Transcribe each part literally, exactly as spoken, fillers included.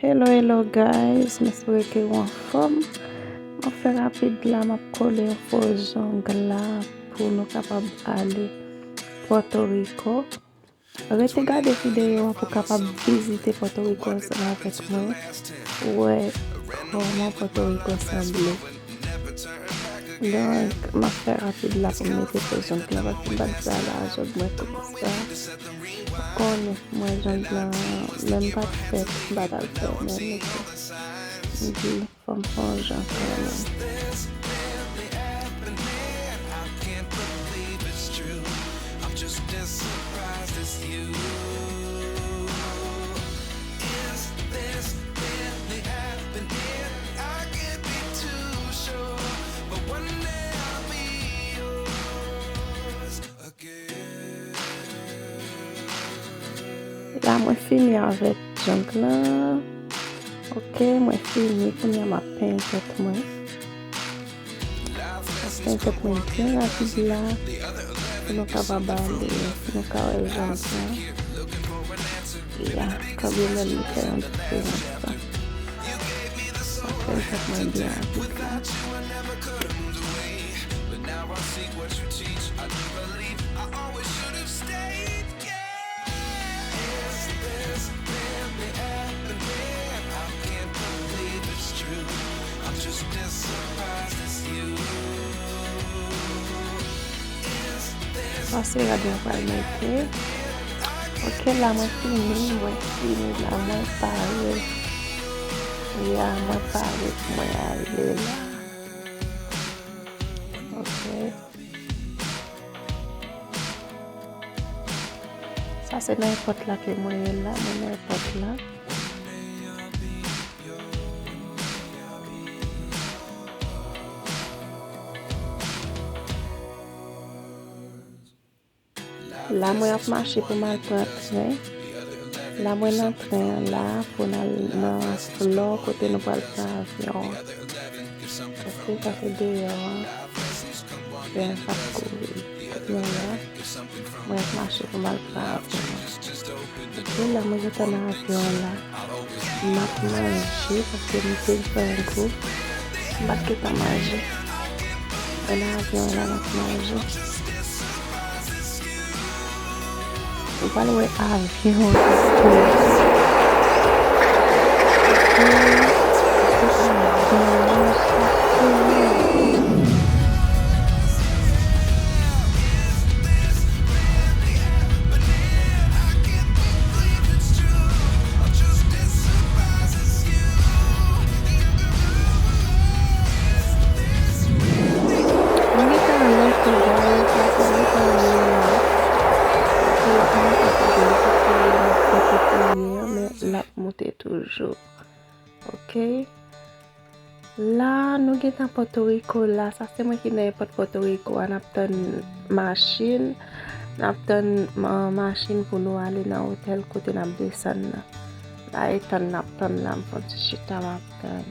Hello, hello guys, m espere ke w anfòm. M ap fè rapid la, m ap kole yon fo zong la pou nou kapab ale Pòtoriko. Rete gade videyo a pou kapab vizite Pòtoriko ansanm avèk mwen, wè kòman Pòtoriko sanble. Donk, m ap fè rapid la pou m mete fo zong lan, paske m pa t ja la, zong mwen konsa. Ou konnen, mwen zong lan, menm pa t fèt, m pa t al fè, men mete. M di, fò m fè yon jan kanmenm. La, mwen fini avèk zong lan. Ok, mwen fini. Kounye a, m ap penyen tèt mwen. M ap penyen tèt mwen byen rapid la. Pou nou kapab ale, pou nou ka wè zong lan. Ya, kanmenm li fè yon diferans. M ap penyen tèt mwen byen rapid la. Sa se rad mwen pral mete. Ok, la mwen fini, mwen fini la, mwen pare. Ya, mwen pare pou mwen ale la. Ok. Sa se nan èpòt la ke mwen ye la, mwen nan èpòt la. La mwen ap mache pou m al pran tren. La mwen nan tren an la pou n al nan flò kote nou pral pran avyon. Ok, sa se deyò an. Tren an ap kouri. Kounye a la, mwen ap mache pou m al pran avyon an. Ok, la mwen gentan nan avyon an la. M ap manje paske m te fè yon gou. M pa t gentan manje. Mwen nan avyon an la, m ap manje. Ou pral wè avyon an ki koule. Mwen gentan lève, guys, paske mwen gentan lève. Paske mwen gentan lève, paske mwen gentan lève, men l ap monte toujou. Ok. La, nou gentan Pòtoriko la. Sa se mwen ki nan èpòt Pòtoriko a. N ap tann machin. N ap tann ma-, machin pou nou ale nan otèl kote n ap desann nan. La e tann n ap tann la. M fè yon ti chita, m ap tann.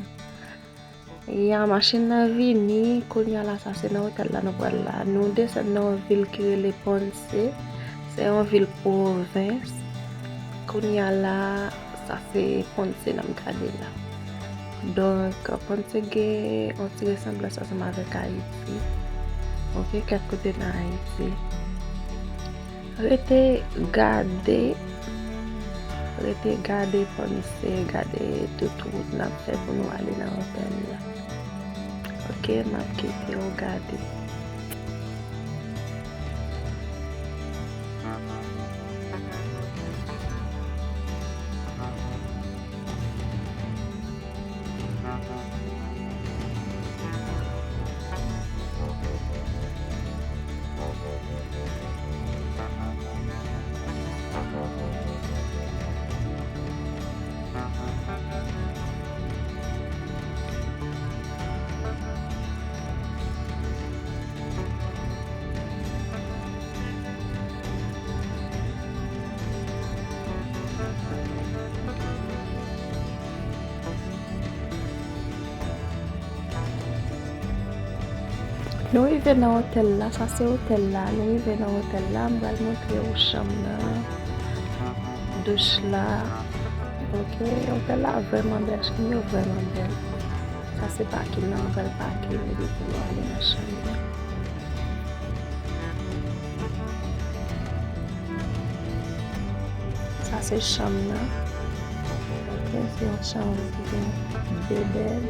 Ya, machin nan vini. Kounye a la, sa se nan otèl la nou pral la. Nou desann nan yon vil ki rele Ponce. Se yon vil pwovens. Kounye a la, sa se Ponce n ap gade la. Donk, Ponce gen yon ti resanblans ansanm avèk Ayiti. Ok, kèk kote nan Ayiti. Rete gade, rete gade Ponce, gade tout wout n ap fè pou nou ale nan otèl la. Ok, m ap kite w gade. Nou rive nan otèl la, sa se otèl la. Nou rive nan otèl la, m pral montre w chanm nan, douch la, Ok, otèl la vrèman bèl, chanm yo vrèman bèl. Sa se pakin nan, anvan l pakin, epi pou nou ale nan chanm nan. Sa se chanm nan. Ok, se yon chanm ki gen de bèd.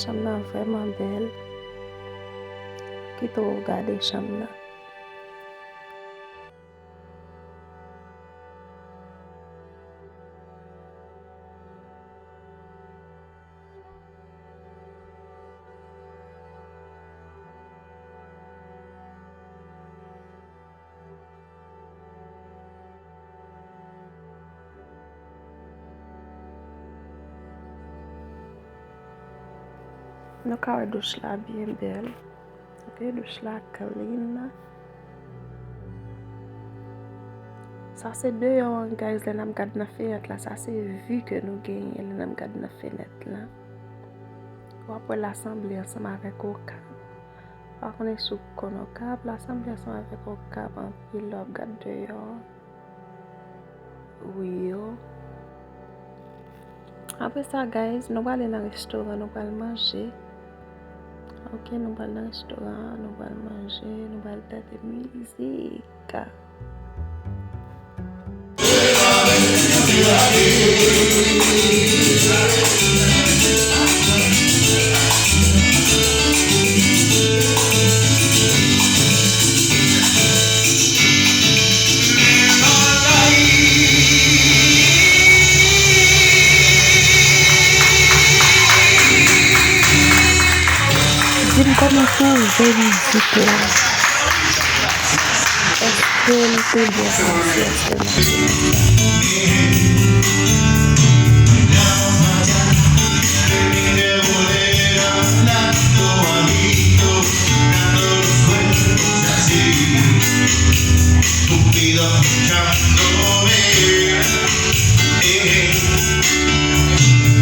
Chanm nan vrèman bèl. Kite w gade chanm nan. Nou ka wè douch la byen bèl. Ok, douch la clean. Sa se deyò an, guys, lè n ap gad nan fenèt la. Sa se vi ke nou genyen lè n ap gad nan fenèt la. W ap wè l sanble ansanm avèk Okap. Pa konnen si w konn Okap, l sanble ansanm avèk Okap anpil lè w ap gad deyò. Wi yo. Apre sa, guys, nou prale nan restoran, nou pral manje. Ok, nou pral nan restoran, nou pral manje, nou pral tande mizik. Di m kòman w twouve mizik la. Èske l te byen pase? Èske l mache nan sa?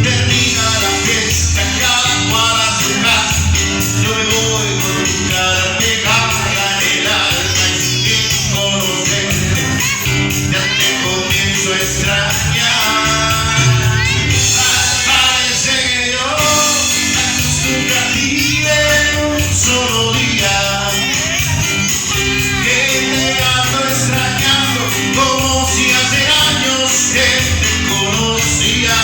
Termina la fiesta, cada cual a su casa. Yo me voy con tu cara pegada en el alma y sin conocerte, ya te comienzo a extrañar. Parece que yo nunca vive un solo día. Que te ando extrañando como si hace años que te conocía.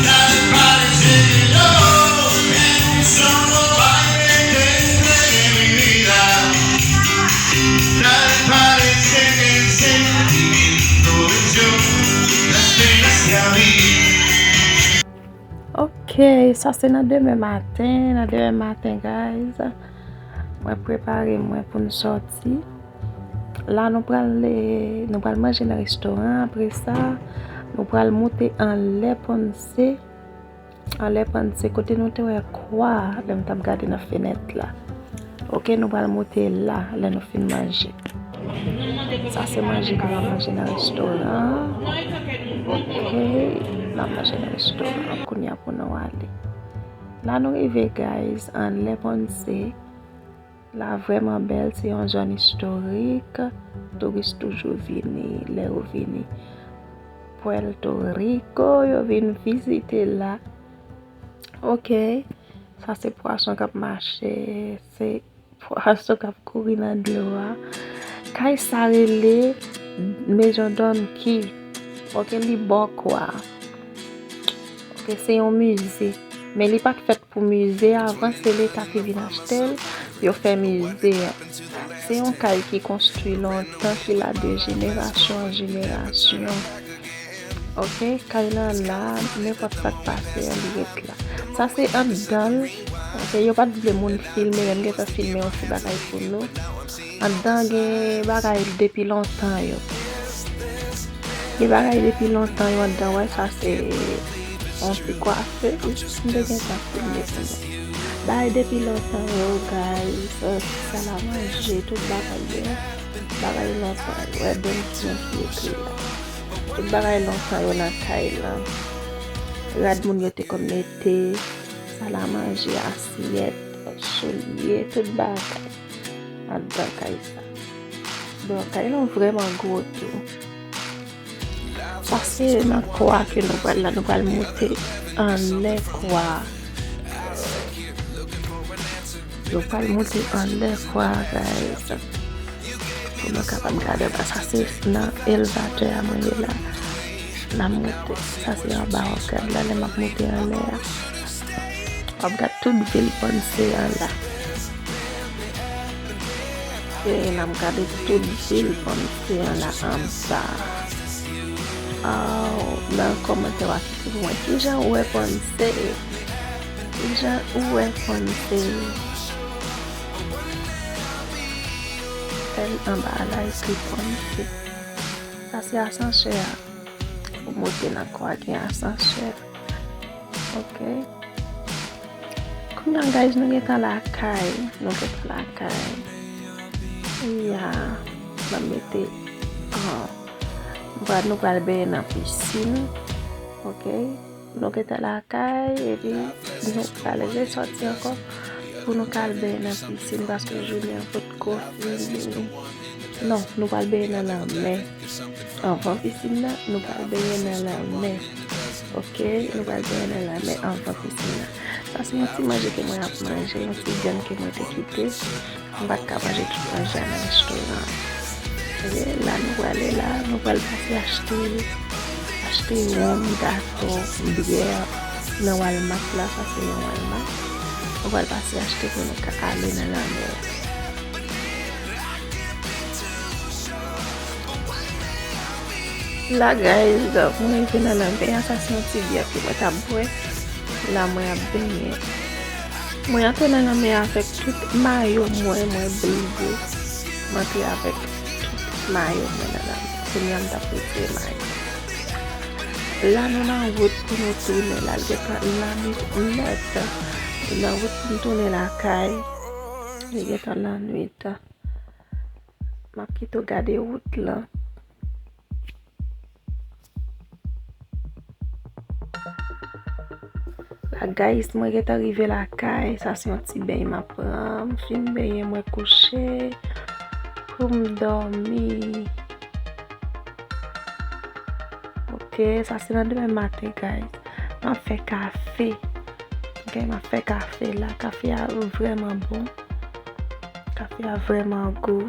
Tal parece que yo en un solo baile te entregué mi vida. Tal parece que el sentimiento venció las penas que había. Ok, sa se nan demen maten, nan demen maten, guys. Mwen prepare mwen pou n sòti. La, nou pral, nou pral manje nan restoran. Apre sa, nou pral monte anlè Ponce. Anlè Ponce, kote nou te wè kwa lè m t ap gade nan fenèt la. Ok, nou pral monte la lè nou fin manje. Sa se manje ke n ap manje nan restoran. Ok, n ap manje nan restoran. Kounye a pou nou ale. La nou rive, guys, anlè Ponce. La vrèman bèl, se yon zòn istorik. Touris toujou vini, lè yo vini Puerto Rico, yo vin vizite la. Ok, sa se pwason k ap mache, se pwason k ap kouri nan dlo a. Kay sa rele Maison Donkey. Ok, li bò kwa. Ok, se yon mize. Men li pa t fèt pou mize avan, se Leta ki vin achte l, yo fè mize a. Se yon kay ki konstwi lontan, ki la de jenerasyon an jenerasyon. Ok, kay lan la, nenpòt sa k pase an, li ret la. Sa se anndan l. Ok, yo pa t vle moun filme, men m gentan filme yon ti bagay pou nou. Anndan gen bagay depi lontan yo. Gen bagay depi lontan yo anndan, wè, sa se yon ti kwafe, m te gentan filme pou nou. Bagay depi lontan yo, guys, sal a manje, tout bagay yo. Bagay lontan yo, wè, donk ki ekri la. Tout bagay lontan yo nan kay lan. Rad moun yo te konn mete, sal a manje, asyèt, soulye, tout bagay anndan kay sa. Bon, kay lan vrèman gwo tou. Sa se nan kwa ke nou pral la. Nou pral monte anlè kwa. Nou pral monte anlè kwa, guys. Pou nou kapab gade anba. Sa se nan elevatè a mwen ye la. N ap monte. Sa se anba w ap gade la, lè m ap monte anlè a. W ap gade tout vil Ponce an la. E n ap gade tout vil Ponce an la anba. Aw, nan kòmantè w a kite pou mwen. Kijan ou wè Ponce? Kijan ou wè Ponce? L anba a la ekri Ponce. Sa se asansè a. Pou monte nan kwa gen asansè. Ok. Kounye a, guys, nou gentan lakay. Nou gentan lakay. Ya, m ap mete, ah, nou pral, nou pral benyen nan pisin. Ok. Nou gentan lakay, epi nou pral resòti ankò pou nou ka al benyen nan pisin, paske jounen an potko fini. Non, nou pral benyen nan lanmè. Anvan pisin nan, nou pral benyen nan lanmè. Ok, nou pral benyen nan lanmè anvan pisin nan. Sa se yon ti manje ke mwen ap manje, yon ti vyann ke mwen te kite. M pa t ka manje tout manje a nan restoran an. Ok, la nou prale la, nou pral pase achte, achte wonm, gato, byè nan Walmart la, sa se yon Walmart. Nou pral pase achte pou nou ka ale nan lanmè a. La, guys, mwen rive nan lanmè a, sa se yon ti byè ke mwen t ap bwè. La, mwen ap benyen. Mwen antre nan lanmè a avèk tout mayo mwen, mwen bliye. Mwen antre avèk tout mayo mwen nan lanmè a. Kounye a, m t ap retire mayo. La, nou nan wout pou nou tounen. La, l gentan lannwit nèt. Nou nan wout pou nou tounen lakay. Li gentan lannwit. M ap kite w gade wout lan. La, guys, mwen gentan rive lakay. Sa se yon ti beny m ap pran. M fin benyen, mwen kouche pou m dòmi. Ok, sa se nan demen maten, guys. M ap fè kafe. Ok, m ap fè kafe la. Kafe a vrèman bon. Kafe a vrèman gou.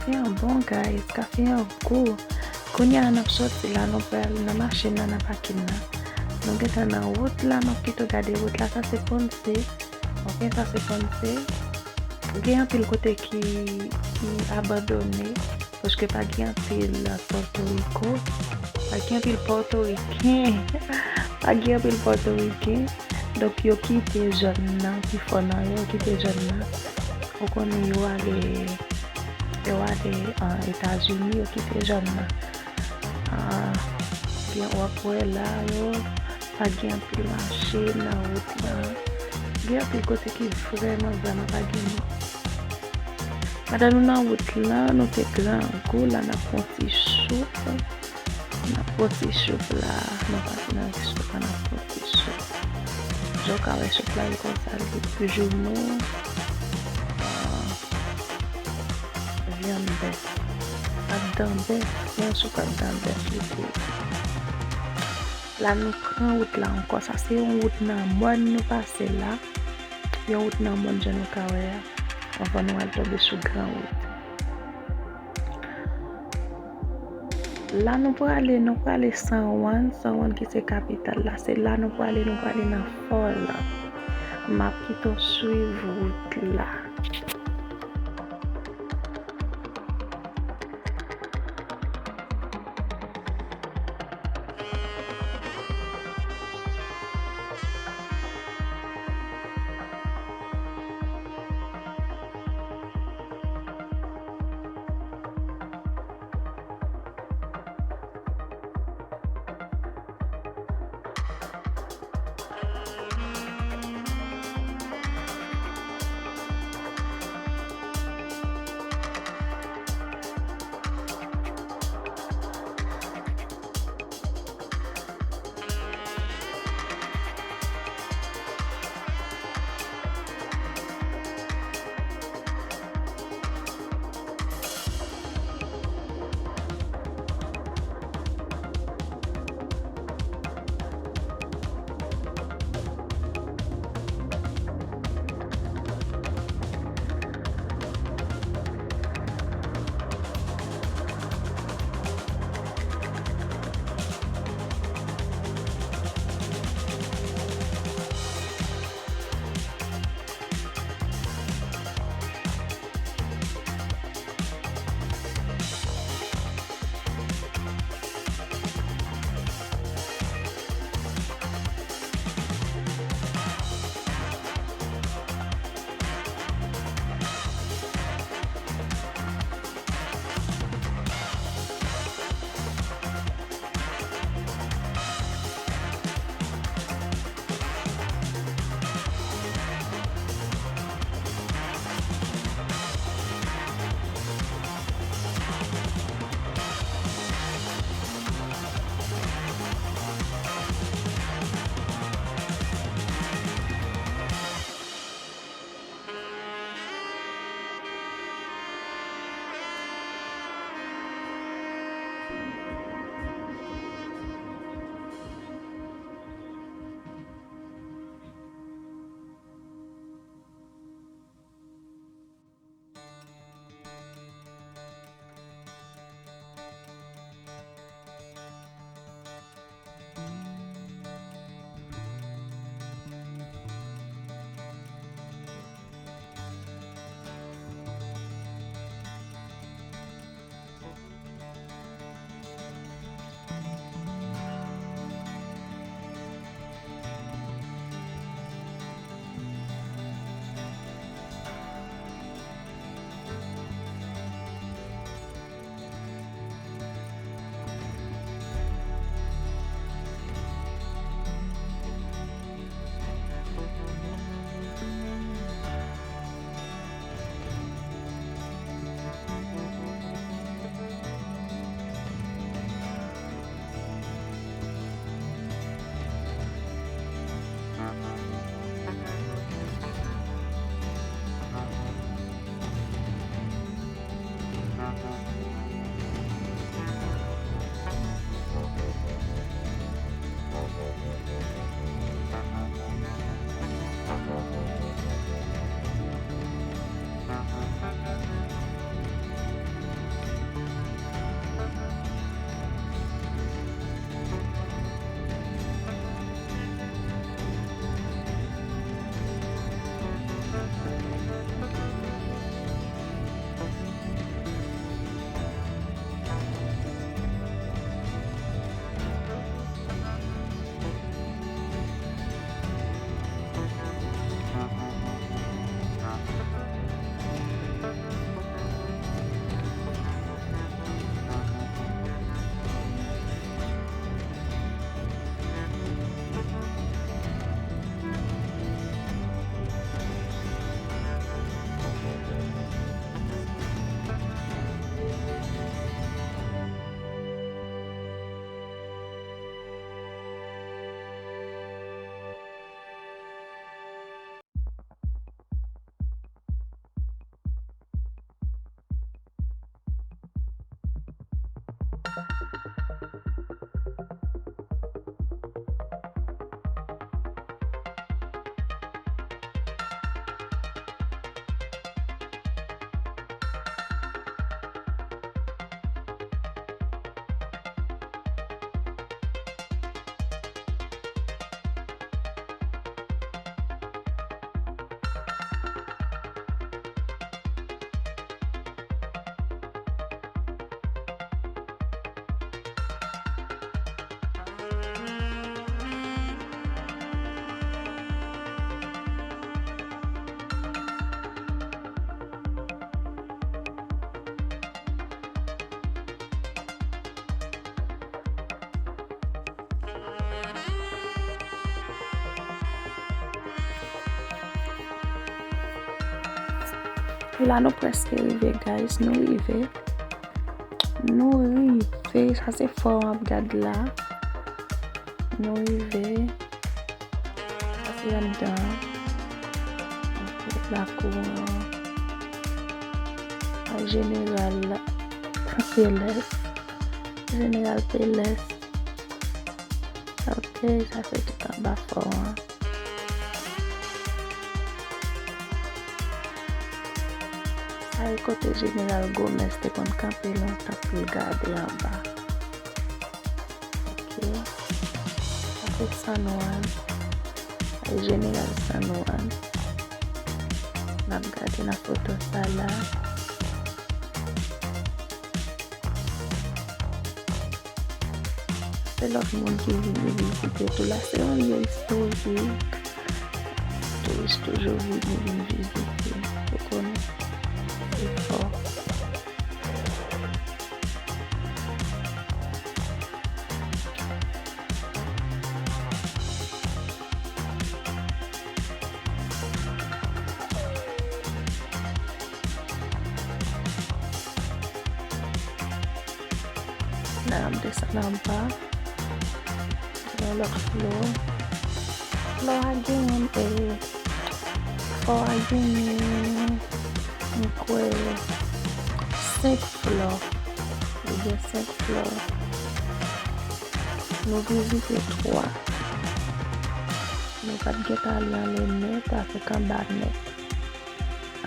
Kafe an bon, guys. Kafe an gou. Kounye a, n ap sòti la, nou pral nan machin nan, nan pakin nan. Nou gentan nan wout la, m ap kite w gade wout la. Sa se Ponce. Ok, sa se Ponce. Gen anpil kote ki, ki abandone, paske pa gen anpil Pòtoriko, pa gen anpil Pòtoriken, pa gen anpil Pòtoriken. Donk, yo kite zòn nan, pifò nan yo, yo kite zòn nan. Ou konnen yo ale, yo ale, ah, Etazini, yo kite zòn nan. Ah, gen, w ap wè la yo, pa gen anpil mache nan wout lan. Gen anpil kote ki vrèman, vrèman pa gen moun. Pandan nou nan wout lan, nou te grangou la, n ap pran ti soup. N ap pran ti soup la, nou pati nan restoran, n ap pran ti soup. Jan w ka wè soup la, li konsa, li joumou. Ah, vyann bèf. Ak dan bèf, yon soup ak dan bèf li te ye. La, nou pran wout la ankò. Sa se yon wout nan mòn nou pase la. Yon wout nan mòn jan nou ka wè a. anvan nou al tonbe sou Gran Wout. La nou prale, nou prale San Juan, San Juan ki se kapital la. Se la nou prale, nou prale nan fò lan. M ap kite w swiv wout la. La nou prèske rive, guys. Nou rive. Nou rive. Sa se fò w ap gad la. Nou rive. Sa se anndan. Ok, lakou an. Jeneral Peles. Jeneral Peles. Ok, sa se tout anba fò an. Sa e kote Jeneral Gomez te konn kanpe lontan pou l gade anba. Ok. Sa se San Juan. Sa e Jeneral San Juan. N ap gade nan foto sa la. Se lòt moun ki vini vizite tou la. Se yon lye istorik. Touris toujou vini, vin vizite. Ou konnen. Se fò. N ap desann anba. Yon lòt flò. Flò a genyen, e, fò a genyen, m kwè, senk flò. Li gen senk flò. Nou vizite twa. Nou pa t gentan ale anlè nèt avèk anba nèt.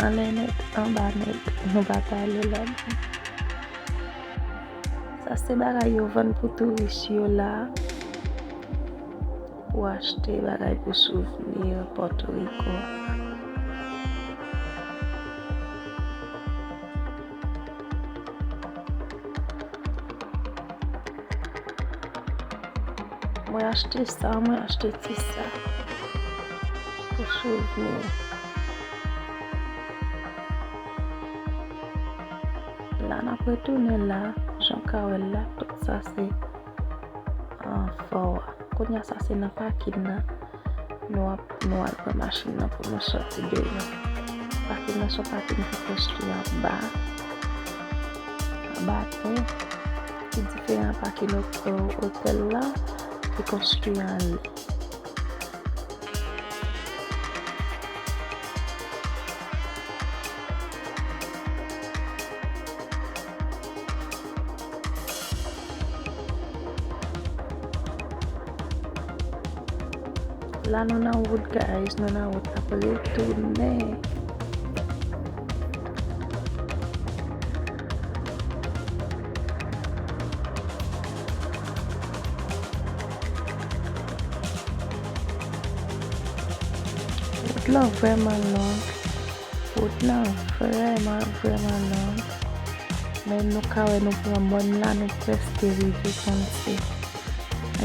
Anlè nèt, anba nèt, nou pa t ale ladan. Sa se bagay yo vann pou touris yo la. Pou achte bagay pou souvni Pòtoriko. Mwen achte sa, mwen achte ti sa. Pou souvni. La n ap retounen la, jan w ka wè l la, tout sa se, ah, fò a. Kounye a sa se nan pakin nan. Nou ap, nou al pran machin nan pou nou sòti deyò. Pakin nan se yon pakin ki konstwi anba, anba tè, ki diferan pakin o-, o-, otèl la, ki konstwi anlè. La nou nan wout, guys, nou nan wout ap retounen. Wout lan vrèman long. Wout lan vrèman, vrèman long. Men nou ka wè nou pran mòn la, nou prèske rive Ponce.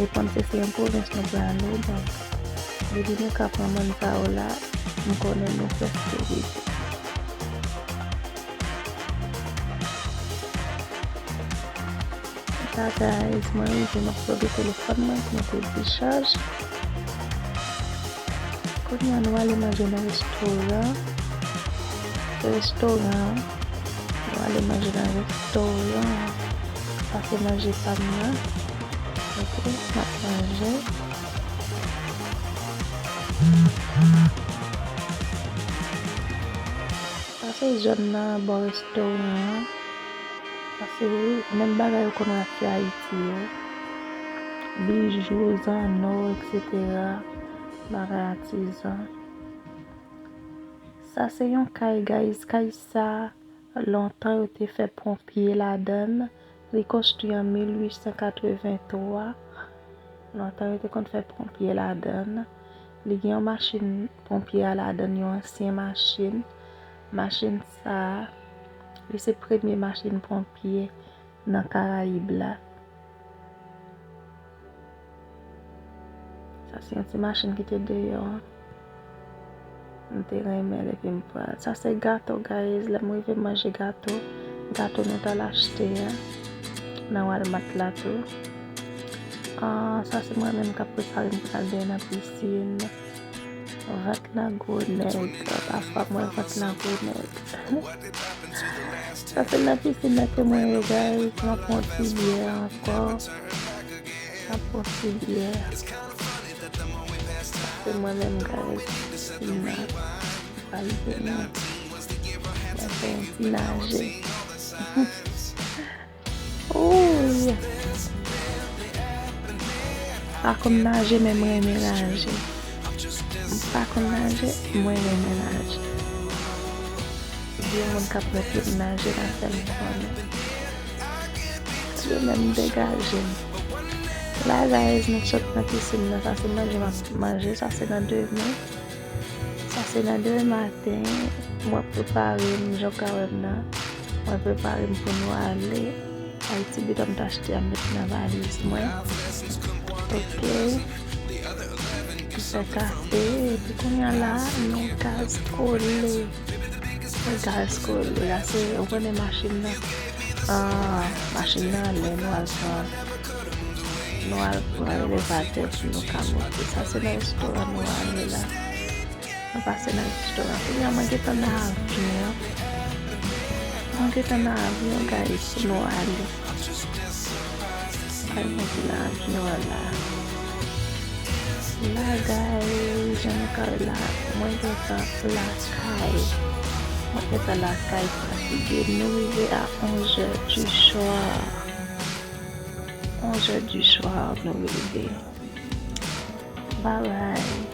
E Ponce se yon pwovens nou prale, donk, depi nou ka pran mòn sa yo la, m konnen nou prèske rive. Sa, guys, mwen rive, m ap ploge telefòn mwen pou mete l dichaj. Kounye a, nou ale manje nan restoran. Se restoran. Nou ale manje nan restoran. Sa se manje pa m nan. Ok, m ap manje. Sa se zòn nan bò restoran an. Sa se menm bagay ou konn wè fè Ayiti yo. Bijou, zanno, etsetera. Bagay atizan. Sa se yon kay, guys. Kay sa, lontan yo te fè ponpye ladan l. Li konstwi an mil uit san katreven twa. Lontan yo te konn fè ponpye ladan l. Li gen yon machin ponpye a ladan l, yon ansyen machin. Machin sa a, li se premye machin ponpye nan Karayib la. Sa se yon ti machin ki te deyò an. M te renmen l epi m pran l. Sa se gato, guys. Lè m rive m manje gato. Gato nou t al achte a nan Walmart la tou. Ah, sa se mwen menm k ap prepare m pou n al benyen nan pisin. Vant lan gwo nèg. Pafwa m wè vant lan gwo nèg. Sa se nan pisin nan ke mwen ye, guys. M ap pran ti byè ankò. M ap pran ti byè. Se mwen menm, guys. Pisin nan. Pral benyen. Mwen fè yon ti naje. Ooh, yes. Pa konn naje, men mwen renmen naje. M pa konn naje, mwen renmen naje. Gen moun k ap mete m naje la, sèl m konnen. Yo menm degaje m. La, guys, nou sot nan pisin nan. Sa se manje m ap manje. Sa se nan demen. Sa se nan demen maten. Mwen prepare m, jan w ka wè m nan. Mwen prepare m pou nou ale. Ay, ti bidon m t achte a m met nan valiz mwen. Ok. M fè kafe, epi kounye a la, nou gaz kole. Nou gaz kole. La, se, ou konnen machin nan. Ah, machin nan anlè, nou al pran, nou al pran elevatè pou nou ka monte. Sa se nan restoran nou ale la. Nou pase nan restoran. Kounye a mwen gentan nan avyon an. Mwen gentan nan avyon, guys, pou nou ale. Ay, mwen te nan avyon an la. La, guys, jan nou ka wè la, mwen gentan lakay. Mwen gentan lakay fatige. Nou rive a onze heures du soir. Onze heures du soir, nou rive. Bye bye.